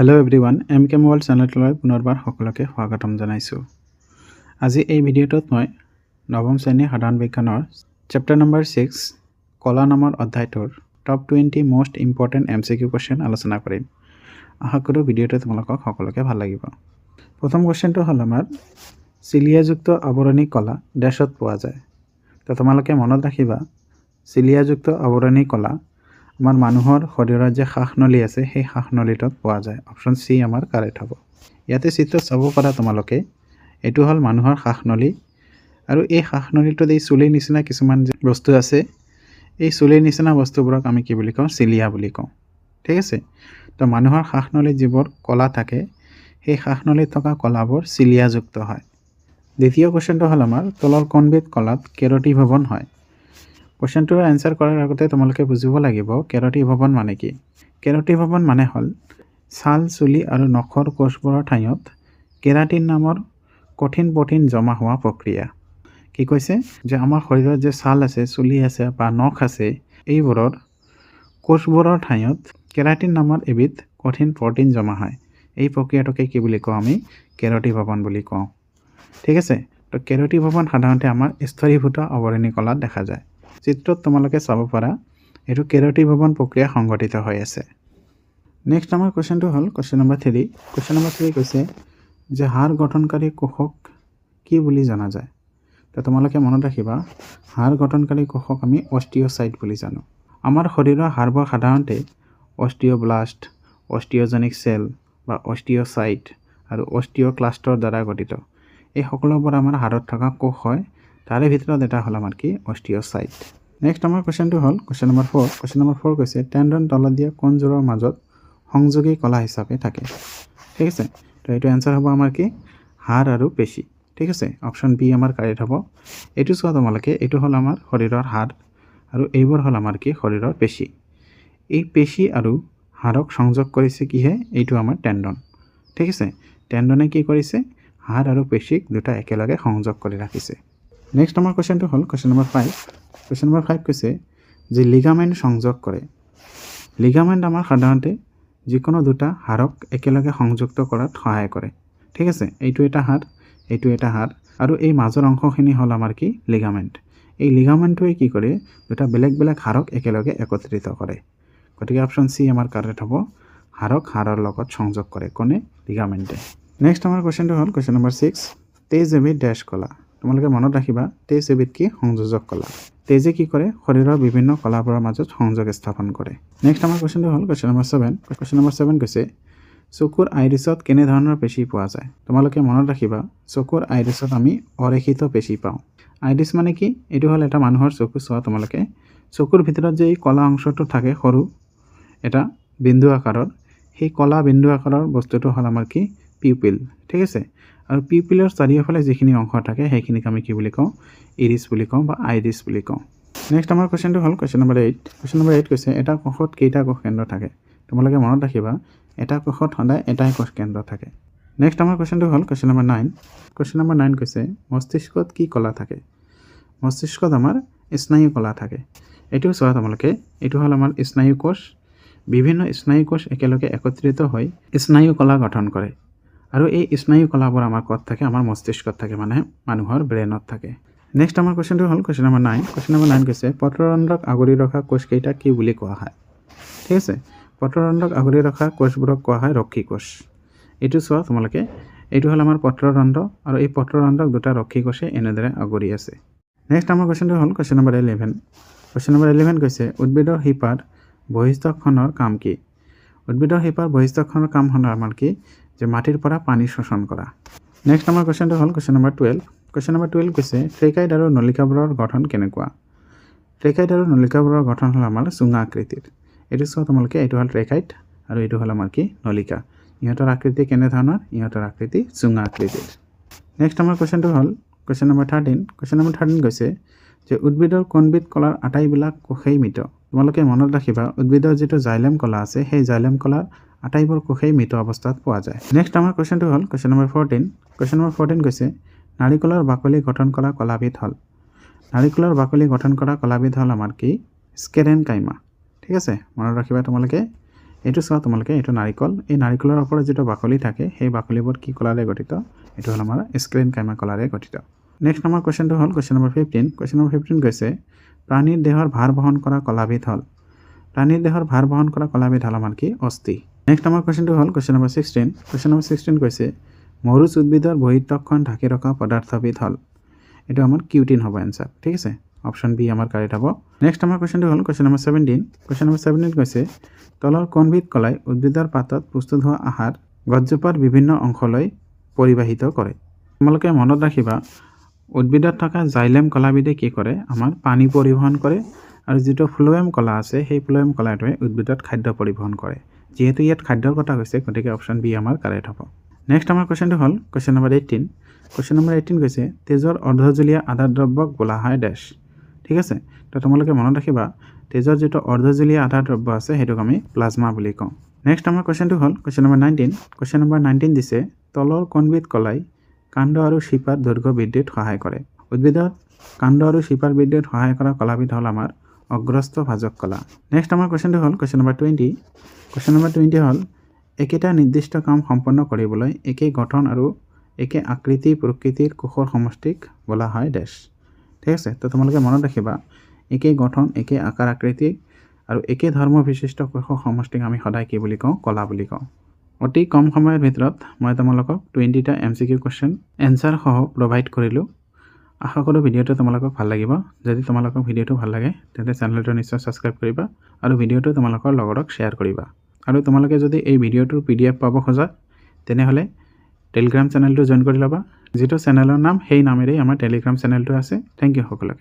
Hello' everyone, M K mobile চেনেলটোলৈ পুনৰবাৰ সকলোকে স্বাগতম জনাইছোঁ। আজি এই ভিডিঅ'টোত মই নৱম শ্ৰেণীৰ সাধাৰণ বিজ্ঞানৰ চেপ্টাৰ নম্বৰ 6 কলা নামৰ অধ্যায়টোৰ top 20 most important MCQ question আলোচনা কৰিম। আশা কৰোঁ ভিডিঅ'টো তোমালোকক সকলোকে ভাল লাগিব। প্ৰথম কুৱেশ্যনটো হ'ল আমাৰ চিলিয়াযুক্ত আৱৰণী কলা ডেছত পোৱা যায়। তো তোমালোকে মনত ৰাখিবা, চিলিয়াযুক্ত আৱৰণী কলা আমাৰ মানুহৰ শৰীৰত যে শ্বাসনলী আছে, সেই শ্বাসনলীটোত পোৱা যায়। অপশ্যন চি আমাৰ কাৰেক্ট হ'ব। ইয়াতে চিত্ৰত চাব পাৰা তোমালোকে, এইটো হ'ল মানুহৰ শ্বাসনলী আৰু এই শ্বাসনলীটোত এই চুলিৰ নিচিনা কিছুমান যে বস্তু আছে, এই চুলিৰ নিচিনা বস্তুবোৰক আমি কি বুলি কওঁ? চিলিয়া বুলি কওঁ, ঠিক আছে? তো মানুহৰ শ্বাসনলীত যিবোৰ কলা থাকে, সেই শ্বাসনলীত থকা কলাবোৰ চিলিয়াযুক্ত হয়। দ্বিতীয় কুৱেশ্যনটো হ'ল আমাৰ তলৰ কোনবিধ কলাত কেৰটীভৱন হয়? কুৱেশ্যনটোৰ এনচাৰ কৰাৰ আগতে তোমালোকে বুজিব লাগিব কেৰটীভৱন মানে কি। কেৰটীভৱন মানে হ'ল ছাল, চুলি আৰু নখৰ কোষবোৰৰ ঠাইত কেৰাটিন নামৰ কঠিন প্ৰটিন জমা হোৱা প্ৰক্ৰিয়া। কি কৈছে যে আমাৰ শৰীৰত যে ছাল আছে, চুলি আছে বা নখ আছে, এইবোৰৰ কোষবোৰৰ ঠাইত কেৰাটিন নামৰ এবিধ কঠিন প্ৰটিন জমা হয়। এই প্ৰক্ৰিয়াটোকে কি বুলি কওঁ আমি? কেৰটীভৱন বুলি কওঁ, ঠিক আছে? তো কেৰটীভৱন সাধাৰণতে আমাৰ স্তৰীভূত আৱৰণী কলাত দেখা যায়। চিত্ৰত তোমালোকে চাব পাৰা, এইটো কেৰটীভৱন প্ৰক্ৰিয়া সংঘটিত হৈ আছে। নেক্সট আমাৰ কুৱেশ্যনটো হ'ল question number 3। Question number 3 কৈছে যে হাড় গঠনকাৰী কোষক কি বুলি জনা যায়? তো তোমালোকে মনত ৰাখিবা, হাড় গঠনকাৰী কোষক আমি অষ্টিঅ'চাইট বুলি জানো। আমাৰ শৰীৰৰ হাড়বোৰ সাধাৰণতে অষ্টিঅ'ব্লাষ্ট, অষ্টিঅ'জেনিক চেল বা অষ্টিঅ'চাইট আৰু অষ্টিঅ'ক্লাষ্টৰ দ্বাৰা গঠিত। এই সকলোবোৰ আমাৰ হাড়ত থকা কোষ হয়। তাৰে ভিতৰত এটা হ'ল আমাৰ কি? অষ্টিঅ'চাইট। নেক্সট আমাৰ কুৱেশ্যনটো হ'ল question number 4। Question number 4 কৈছে, টেণ্ডন তলত দিয়া কোনযোৰৰ মাজত সংযোগী কলা হিচাপে থাকে? ঠিক আছে? তো এইটো এনচাৰ হ'ব আমাৰ কি? হাড় আৰু পেশী, ঠিক আছে? অপশ্যন বি আমাৰ কাৰেক্ট হ'ব। এইটো চোৱা তোমালোকে, এইটো হ'ল আমাৰ শৰীৰৰ হাড় আৰু এইবোৰ হ'ল আমাৰ কি? শৰীৰৰ পেশী। এই পেশী আৰু হাড়ক সংযোগ কৰিছে কিহে? এইটো আমাৰ টেণ্ডন, ঠিক আছে? টেণ্ডনে কি কৰিছে? হাড় আৰু পেশীক দুটা একেলগে সংযোগ কৰি ৰাখিছে। নেক্সট আমাৰ কুৱেশ্যনটো হ'ল question number 5। Question number 5 কৈছে যে লিগামেণ্ট সংযোগ কৰে। লিগামেণ্ট আমাৰ সাধাৰণতে যিকোনো দুটা হাড়ক একেলগে সংযুক্ত কৰাত সহায় কৰে, ঠিক আছে? এইটো এটা হাড়, এইটো এটা হাড় আৰু এই মাজৰ অংশখিনি হ'ল আমাৰ কি? লিগামেণ্ট। এই লিগামেণ্টটোৱে কি কৰে? দুটা বেলেগ বেলেগ হাড়ক একেলগে একত্ৰিত কৰে। গতিকে অপশ্যন চি আমাৰ কাৰেক্ট হ'ব। হাড়ক হাড়ৰ লগত সংযোগ কৰে কোনে? লিগামেণ্টে। নেক্সট আমাৰ কুৱেশ্যনটো হ'ল কুৱেশ্যন নম্বৰ 6। তেজ এবিধ ডেছ কলা। তোমালোকে মনত ৰাখিবা, তেজ এবিধ কি? সংযোজক কলা। তেজে কি কৰে? শৰীৰৰ বিভিন্ন কলাবোৰৰ মাজত সংযোগ স্থাপন কৰে। নেক্সট আমাৰ কুৱেশ্যনটো হ'ল question number 7। Question number 7 কৈছে, চকুৰ আইৰিছত কেনেধৰণৰ পেশী পোৱা যায়? তোমালোকে মনত ৰাখিবা, চকুৰ আইৰিছত আমি অৰেখিত পেশী পাওঁ। আইৰিছ মানে কি? এইটো হ'ল এটা মানুহৰ চকু। চোৱা তোমালোকে, চকুৰ ভিতৰত যে এই কলা অংশটো থাকে, সৰু এটা বিন্দু আকাৰৰ, সেই কলা বিন্দু আকাৰৰ বস্তুটো হ'ল আমাৰ কি? পিউপিল, ঠিক আছে? আৰু পিউপিলৰ চাৰিওফালে যিখিনি অংশ থাকে, সেইখিনিক আমি কি বুলি কওঁ? ইৰিছ বুলি কওঁ বা আইৰিছ বুলি কওঁ। নেক্সট আমাৰ কুৱেশ্যনটো হ'ল question number 8। Question number 8 কৈছে, এটা কোষত কেইটা কোষ কেন্দ্ৰ থাকে? তোমালোকে মনত ৰাখিবা, এটা কোষত সদায় এটাই কোষ কেন্দ্ৰ থাকে। নেক্সট আমাৰ কুৱেশ্যনটো হ'ল question number 9। Question number 9 কৈছে, মস্তিষ্কত কি কলা থাকে? মস্তিষ্কত আমাৰ স্নায়ু কলা থাকে। এইটো চোৱা তোমালোকে, এইটো হ'ল আমাৰ স্নায়ু কোষ। বিভিন্ন স্নায়ু কোষ একেলগে একত্ৰিত হৈ স্নায়ু কলা গঠন কৰে আৰু এই স্নায়ু কলাবোৰ আমাৰ ক'ত থাকে? আমাৰ মস্তিষ্কত থাকে, মানে মানুহৰ ব্ৰেইনত থাকে। নেক্সট আমাৰ কুৱেশ্যনটো হ'ল question number 9। Question number 9 কৈছে, পত্ৰৰন্ধ্ৰক আগুৰি ৰখা কোষকেইটা কি বুলি কোৱা হয়? ঠিক আছে? পত্ৰৰন্ধ্ৰক আগুৰি ৰখা কোষবোৰক কোৱা হয় ৰক্ষী কোষ। এইটো চোৱা তোমালোকে, এইটো হ'ল আমাৰ পত্ৰৰন্ধ্ৰ আৰু এই পত্ৰৰন্ধ্ৰক দুটা ৰক্ষী কোষে এনেদৰে আগুৰি আছে। নেক্সট আমাৰ কুৱেশ্যনটো হ'ল question number 11। Question number 11 কৈছে, উদ্ভিদৰ শিপাৰ বহিঃস্ত্বকখনৰ কাম কি? উদ্ভিদৰ শিপাৰ বহিঃস্ত্বকখনৰ কাম হ'ল আমাৰ কি যে মাটিৰ পৰা পানী শোষণ কৰা। নেক্সট আমাৰ কুৱেশ্যনটো হ'ল question number 12। Question number 12 কৈছে, ট্ৰেকাইড আৰু নলিকাবোৰৰ গঠন কেনেকুৱা? ট্ৰেকাইড আৰু নলিকাবোৰৰ গঠন হ'ল আমাৰ চুঙা আকৃতিৰ। এইটো চোৱা তোমালোকে, এইটো হ'ল ট্ৰেকাইড আৰু এইটো হ'ল আমাৰ কি? নলিকা। ইহঁতৰ আকৃতি কেনেধৰণৰ? ইহঁতৰ আকৃতি চুঙা আকৃতিৰ। নেক্সট আমাৰ কুৱেশ্যনটো হ'ল question number 13। Question number 13 কৈছে যে উদ্ভিদৰ কোনবিধ কলাৰ আটাইবিলাক কোষেই মৃত? তোমালোকে মনত ৰাখিবা, উদ্ভিদৰ যিটো জাইলেম কলা আছে, সেই জাইলেম কলাৰ আটাইবোৰ কোষেই মৃত অৱস্থাত পোৱা যায়। নেক্সট আমাৰ কুৱেশ্যনটো হ'ল question number 14। Question number 14 কৈছে, নাৰিকলৰ বাকলি গঠন কৰা কলাবিধ হ'ল? নাৰিকলৰ বাকলি গঠন কৰা কলাবিধ হ'ল আমাৰ কি? স্কেৰেন কাইমা, ঠিক আছে? মনত ৰাখিবা তোমালোকে, এইটো চোৱা তোমালোকে, এইটো নাৰিকল। এই নাৰিকলৰ ওপৰত যিটো বাকলি থাকে, সেই বাকলিবোৰ কি কলাৰে গঠিত? এইটো হ'ল আমাৰ স্ক্লেৰেনকাইমা কলাৰে গঠিত। নেক্সট আমাৰ কুৱেশ্যনটো হ'ল question number 15। Question number 15 কৈছে, প্ৰাণীৰ দেহৰ ভাৰ বহন কৰা কলাবিধ হ'ল? প্ৰাণীৰ দেহৰ ভাৰ বহন কৰা কলাবিধ হ'ল আমাৰ কি? অস্থি। নেক্সট আমাৰ কুৱেশ্যনটো হ'ল question number 16। Question number 16 কৈছে, মৰুজ উদ্ভিদৰ বহিঃত্বকখন ঢাকি ৰখা পদাৰ্থবিধ হ'ল? এইটো আমাৰ কিউটিন হ'ব এনচাৰ। ঠিক আছে, অপশ্যন বি আমাৰ কাৰেক্ট হ'ব। নেক্সট আমাৰ কুৱেশ্যনটো হ'ল question number 17। Question number 17 কৈছে, তলৰ কোনবিধ কলাই উদ্ভিদৰ পাতত প্ৰস্তুত হোৱা আহাৰ গছজোপাৰ বিভিন্ন অংশলৈ পৰিবাহিত কৰে? তোমালোকে মনত ৰাখিবা, উদ্ভিদত থকা জাইলেম কলাবিধে কি কৰে? আমাৰ পানী পৰিবহণ কৰে আৰু যিটো ফ্ল'ৱেম কলা আছে, সেই ফ্ল'ৱেম কলাটোৱে উদ্ভিদত খাদ্য পৰিবহণ কৰে। যিহেতু ইয়াত খাদ্যৰ কথা কৈছে, গতিকে অপশ্যন বি আমাৰ কাৰেক্ট হ'ব। নেক্সট আমাৰ কুৱেশ্যনটো হ'ল question number 18। Question number 18 কৈছে, তেজৰ অৰ্ধজুলীয়া আধাৰ দ্ৰব্যক বোলা হয় ডেছ। ঠিক আছে, তো তোমালোকে মনত ৰাখিবা, তেজৰ যিটো অৰ্ধজুলীয়া আধাৰ দ্ৰব্য আছে, সেইটোক আমি প্লাজমা বুলি কওঁ। নেক্সট আমাৰ কুৱেশ্যনটো হ'ল question number 19। Question number 19 দিছে, তলৰ কোনবিধ কলাই কাণ্ড আৰু শিপাৰ দৈৰ্ঘ্য বৃদ্ধিত সহায় কৰে? উদ্ভিদৰ কাণ্ড আৰু শিপাৰ বৃদ্ধিত সহায় কৰা কলাবিধ হ'ল আমাৰ অগ্ৰস্থ ভাজক কলা। নেক্সট আমাৰ কুৱেশ্যনটো হ'ল question number 20। Question number 20 হ'ল, একেটা নিৰ্দিষ্ট কাম সম্পন্ন কৰিবলৈ একে গঠন আৰু একে আকৃতি প্ৰকৃতিৰ কোষৰ সমষ্টিক বোলা হয় ডেছ। ঠিক আছে, তো তোমালোকে মনত ৰাখিবা, একে গঠন, একে আকাৰ আকৃতি আৰু একে ধৰ্ম বিশিষ্ট কোষৰ সমষ্টিক আমি সদায় কি বুলি কওঁ? কলা বুলি কওঁ। অতি কম সময়ৰ ভিতৰত মই তোমালোকক 20টা এমচিকিউ কুৱেশ্যন এনচাৰসহ প্ৰভাইড কৰিলোঁ। আশা কৰোঁ ভিডিঅ'টো তোমালোকক ভাল লাগিব। যদি তোমালোকক ভিডিঅ'টো ভাল লাগে, তেন্তে চেনেলটো নিশ্চয় ছাবস্ক্ৰাইব কৰিবা আৰু ভিডিঅ'টো তোমালোকৰ লগৰক শ্বেয়াৰ কৰিবা। আৰু তোমালোকে যদি এই ভিডিঅ'টোৰ পিডিএফ পাব খোজা, তেনেহ'লে টেলিগ্ৰাম চেনেলটো জইন কৰি ল'বা। যিটো চেনেলৰ নাম, সেই নামেৰেই আমাৰ টেলিগ্ৰাম চেনেলটো আছে। Thank U সকলোকে।